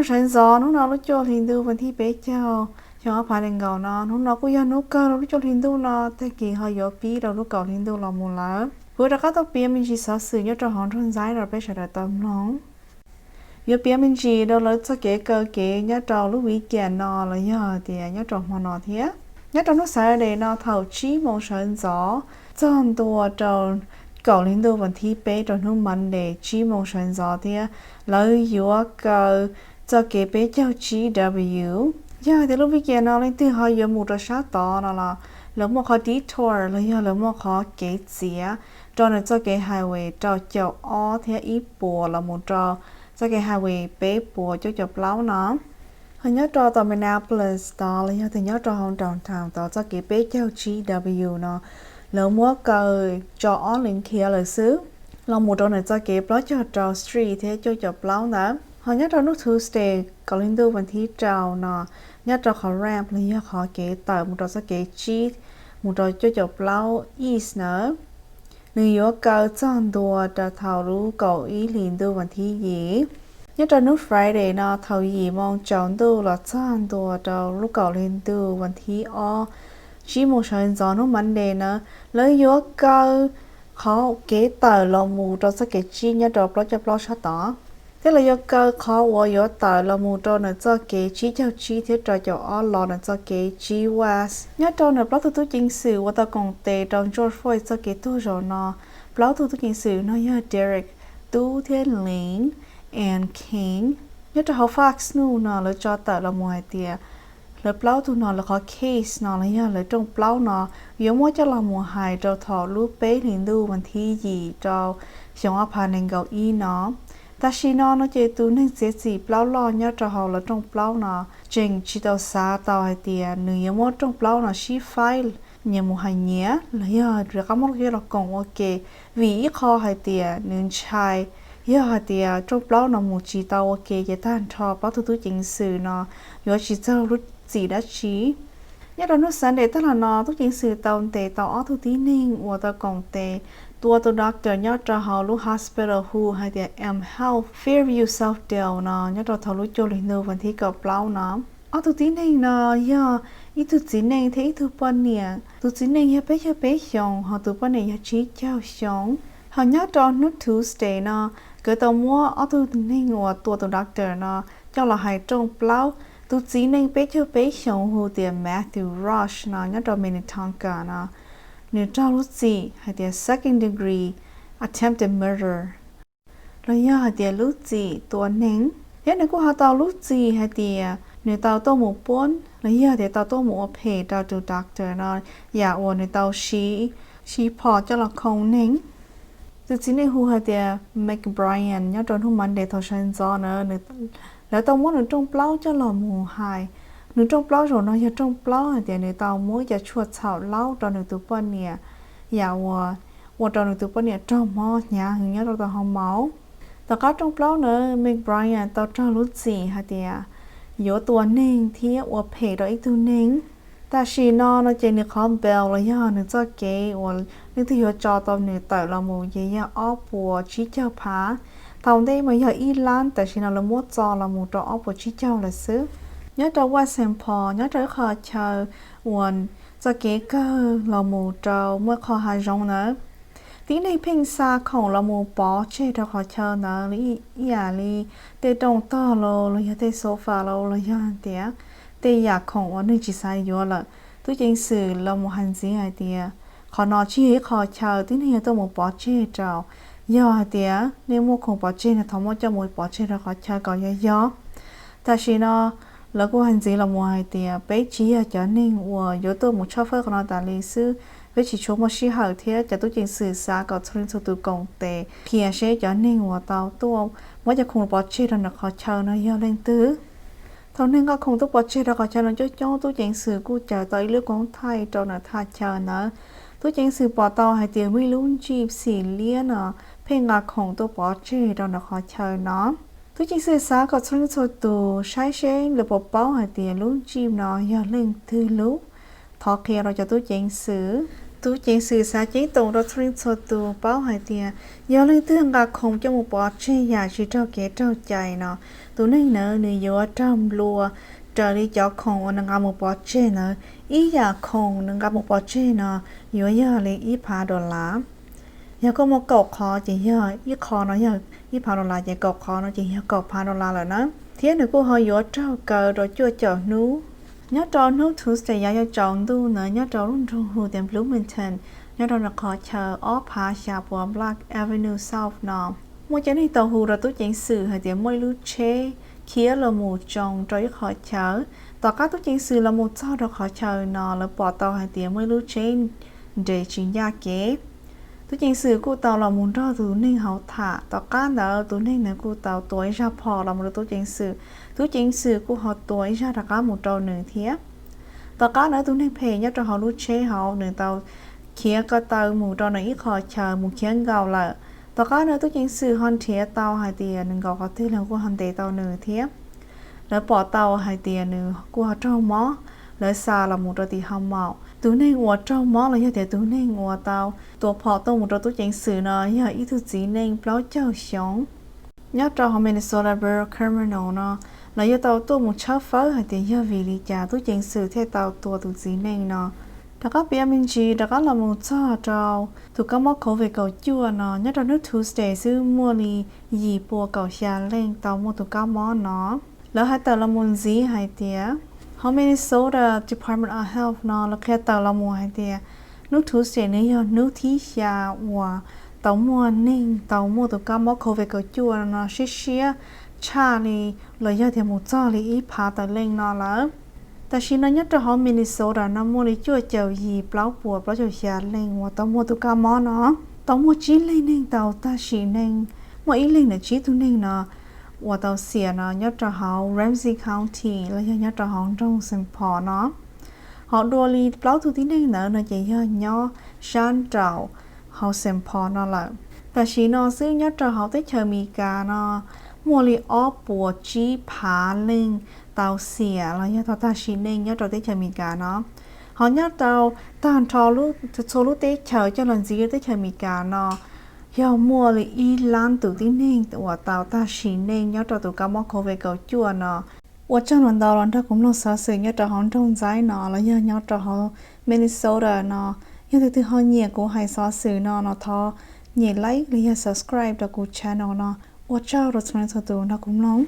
Sawv ntxov hnub no lub cuaj hli ntuj vas thib peb caug xyoo ob phav nees nkaum no, hnub no kuj yog hnub kawg rau lub cuaj hli ntuj no, tag kis ho yuav pib rau lub kaum hli ntuj los mus lawm. Kuv rov qab tau piav me ntsis xov xwm nyob rau hauv nroog Ntxaib rau peb sawv daws tau mloog. Yuav piav me ntsis rau lawv txoj kev kaw kev nyob rau lub weekend no los yog tias nyob rau hmo no thiab. Nyob rau hnub Saturday no thaum tsib moos sawv ntxov txog ntua rau kaum hli ntuj vas thib peb rau hnub Monday tsib moos sawv ntxov thiab, lawv yuav kaw txoj kev peb caug tsib W. Yog tias lub weekend no leej twg ho yuav mus rau sab tod no los lawv muaj qhov detour los yog lawv muaj qhov kev txiav rau nws txoj kev highway rau caum ob thiab ib puas los mus rau txoj kev highway peb puas cuaj caum plaub no. Ho nyob rau tom Minneapolis tod los yog tias nyob rau hauv downtown tod txoj kev peb caug tsib W no, lawv muab kaw tso ob leeg khiav lawm xwb los mus rau nws txoj kev plaub caug rau street thiab cuaj caum plaub ntawd. Ho nyob rau hnub Tuesday kaum hli ntuj vas thib rau no, nyob rau qhov ramp los yog qhov kev tawm mus rau txoj kev tsib mus rau cuaj caum plaub east na, nws yuav kaw txog ntua rau thaum lub kaum ib hli ntuj vas thib yim. Nyob rau hnub Friday no thaum yim moos tsaus ntuj los txog ntua rau lub kaum hli ntuj vas thib ob tsib moos sawv ntxov hnub Monday na, lawv yuav kaw qhov kev tawm los mus rau txoj kev tsib nyob rau plaub caug plaub sab tod, thiab lawv yuav kaw qhov uas yuav tawm los mus rau nws txoj kev tsib caug tsib thiab rau caum ob los nws txoj kev tsib west. Nyob rau nws plaub tug tub ceev xwm uas tau koom tes rau George Floyd txoj kev tuag zaum no, plaub tug tub ceev xwm no yog Derek, Tub thiab Lin and King. Nyob rau hauv Fox News no lawv tso tawm los mus hais tias lawv plaub tug no lawv qhov case no los yog lawv rooj plaub no yuav muab coj los mus hais rau thaum lub peb hlis ntuj vas thib yim rau xyoo ob phav nees nkaum ib no. Tam sim no no ces tus neeg txiav txim plaub loj nyob rau hauv lawv rooj plaub no tseem tsis tau xav tau hais tias nws yuav muab rooj plaub no sib faib nyias mus hais nyias los yog rov qab muab coj los koom ua ke, vim ib qho hais tias nws ntshai yog hais tias rooj plaub no mus tsis tau ua ke ces tag nrho plaub tug tub ceev xwm no yuav tsis txaus lub txim dab tsi. Nyob rau hnub Sunday tag los no tub ceev xwm tau ntes tau ob tug tib neeg uas tau koom tes tua tus doctor nyob rau hauv lub hospital hu hais tias M Health Fairview Southdale no nyob rau thaum lub cuaj hli ntuj vas thib kaum plaub no. Ob tug tib neeg no yog ib tug txiv neej thiab ib tug poj niam. Tus txiv neej yog peb caug peb xyoos, ho tus poj niam yog tsib caug xyoo. Ho nyob rau hnub Tuesday no, nkawd tau muab ob tug neeg uas tua tus doctor no coj los hais rooj plaub. Tus txiv neej peb caug peb xyoos hu tias Matthew Rush no nyob rau Minnetonka no, nws raug lub txim hais tias second degree attempted murder los yog hais tias lub txim tua neeg, thiab nws kuj ho tau lub txim hais tias nws tau tuaj mus puab los yog tias tau tuaj mus ua phem rau tus doctor no yam uas nws tau siv, siv phom coj los khoo neeg. Tus txiv neej hu hais tias McBrien nyob rau hnub Monday thaum sawv ntxov na, lawv tau muab nws rooj plaub coj los mus hais. Nws rooj plaub zaum no yog rooj plaub hais tias nws tau muab ib co tshuaj txhaum laub rau nws tus poj niam yam uas ua rau nws tus poj niam raug mob hnyav heev nyob rau tom hoo maum. Tom qab rooj plaub na, McBrien tau raug lub txim hais tias yuav tua neeg thiab ua phem rau ib tug neeg. Tam sim no no ces nws qhov bail los yog nws txoj kev uas leej twg yuav tso tau nws tawm los mus ces yog ob puas tsib caug phav. Thaum ntej mas yog ib lab, tam sim no lawv muab txo los mus rau ob puas tsib caug lawm xwb. Nyob rau West Saint Paul, nyob rau ib qho chaw uas txoj kev kawg los mus rau muaj qho hav zoov ntawd. Tib neeg pheej xa khoom los mus pov tseg rau qhov chaw ntawd li ib yam li tej rooj tog los los yog tej sofa los los yog tias tej yam khoom uas neeg tsis xav yuav lawm. Tub ceev xwm los mus hais ntxiv hais tias qhov no tsis yog ib qho chaw tib neeg yuav tuaj mus pov tseg rau. Yog hais tias nej muaj khoom pov tseg no thov muab coj mus pov tseg rau qhov chaw kom yog yog. Tam sim no lawv kuj hais ntxiv los mus hais tias peb tsis yog cov neeg uas yuav tuaj mus tshawb fawb qhov no tas li xwb. Peb tsis tshua muaj sij hawm thiab cov tub ceev xwm xav kom txhua leej txhua tus koom tes qhia seb cov neeg uas tau tuaj muab cov khoom pov tseg rau ntawm qhov chaw no yog leej twg. Thaum neeg nqa khoom tuaj pov tseg rau qhov chaw no coob coob, tub ceev xwm kuj caws tau ib lub koob thaij rau ntawm thaj chaw ntawd. Tub ceev xwm pom tau hais tias muaj ib lub jeep xim liab no pheej nqa khoom tuaj pov tseg rau ntawm qhov chaw no. Tub ceev xwm xav kom txhua leej txhua tus saib seb lawv puas paub hais tias lub jeep no yog leej twg lub. Thov qhia rau cov tub ceev xwm. Tub ceev xwm xav ceeb toom rau txhua leej txhua tus paub hais tias yog leej twg nqa khoom coj mus pov tseg yam tsis raug kev raug cai no, tus neeg ntawd nws yuav raug nplua raws li cov khoom uas nws nqa mus pov tseg ntawd. Ib yam khoom nws nqa mus pov tseg no yuav yog li ib phav dollar. Yog koj muaj kaum qhov ces yog ib qho no yog ib phav dollar ces kaum qhov no ces yog kaum phav dollar lawm na. Thiab nws kuj ho yuav raug kaw rau cuaj caum hnub. Nyob rau hnub Tuesday yav yuav tsaus ntuj ntawd nyob rau lub nroog hu tias Bloomington, nyob rau nws qhov chaw ob phav xya puas Block Avenue South no, muaj cov neeg tau hu rau tub ceev xwm hais tias muaj ib lub tsheb khiav los mus tsoo rau ib qhov chaw. Tom qab tub ceev xwm los mus txog rau qhov chaw no lawv pom tau hais tias muaj ib lub tsheb nres tsis ncaj kev. Tub ceev xwm kuj tau los mus nrog tus neeg hauv tham. Tom qab ntawd tus neeg ntawd kuj tau tua ib zaj phom los mus rau tub ceev xwm. Tub ceev xwm kuj ho tua ib zaj rov qab mus rau nws thiab. Tom qab ntawd tus neeg phem nyob rau hauv lub tsheb hauv nws tau khiav ko taw mus rau nws ib qho chaw mus khiav nkaum lawm. Tom qab ntawd tub ceev xwm ho nrhiav tau hais tias nws nkaum qhov twg los kuj ho ntes tau nws thiab. Lawv pom tau hais tias nws kuj ho raug mob, lawv xa los mus rau tim hoo maum. Tus neeg uas raug mob los yog tias tus neeg uas tau tua phom tuaj mus rau tub ceev xwm no yog ib tug txiv neej plaub caug xyoo. Nyob rau hauv Minnesota Bureau of Criminal no, lawv yuav tau tuaj mus tshawb fawb hais tias yog vim li cas tub ceev xwm thiaj tau tua tus txiv neej no. Rov qab piav me ntsis rov qab los mus txog rau tus kab mob covid kaum cuaj no, nyob rau hnub Tuesday xwb muaj li yim pua kaum xya leej tau muaj tus kab mob no. Lawv hais tawm los mus ntxiv hais tias, hauv Minnesota Department of Health no lawv qhia tawm los mus hais tias hnub Tuesday nws yog hnub thib xya uas tau muaj neeg tau muaj tus kab mob covid kaum cuaj no siab siab tshaj li los yog tias mus txog li ib phav tawm leej no lawm. Tam sim no nyob rau hauv Minnesota no muaj li cuaj caum yim plaub puas plaub caum xya leej uas tau muaj tus kab mob no. Tau muaj tsib leeg neeg tau tag sim neej, muaj ib leeg ntawm tsib tug neeg no uas tau xiam no nyob rau hauv Ramsey County los yog nyob rau hauv nroog Saint Paul no. Ho dua li plaub tug tib neeg ntawd no ces yog nyob sab nraum hauv Saint Paul no lawm. Tam sim no xwb nyob rau hauv teb chaws Amelikas no muaj li ob puas tsib phav leej tau xiam los yog tau tag sim neej nyob rau teb chaws Amelikas no. Ho nyob rau tag nrho txhua lub teb chaws coj los ntxiv rau teb chaws Amelikas no yog muaj li ib lab tus tib neeg uas tau tag sim neej nyob rau tus kab mob covid kaum cuaj no. Ua tsaug los ntau los nrog kuv mloog xov xwm nyob rau hauv nroog Ntxaib no los yog nyob rau hauv Minnesota no. Yog tus twg ho nyiam kuv hais xov xwm no no thov nyem like los yog subscribe rau kuv channel no. Ua tsaug rau txhua leej txhua tus nrog kuv mloog.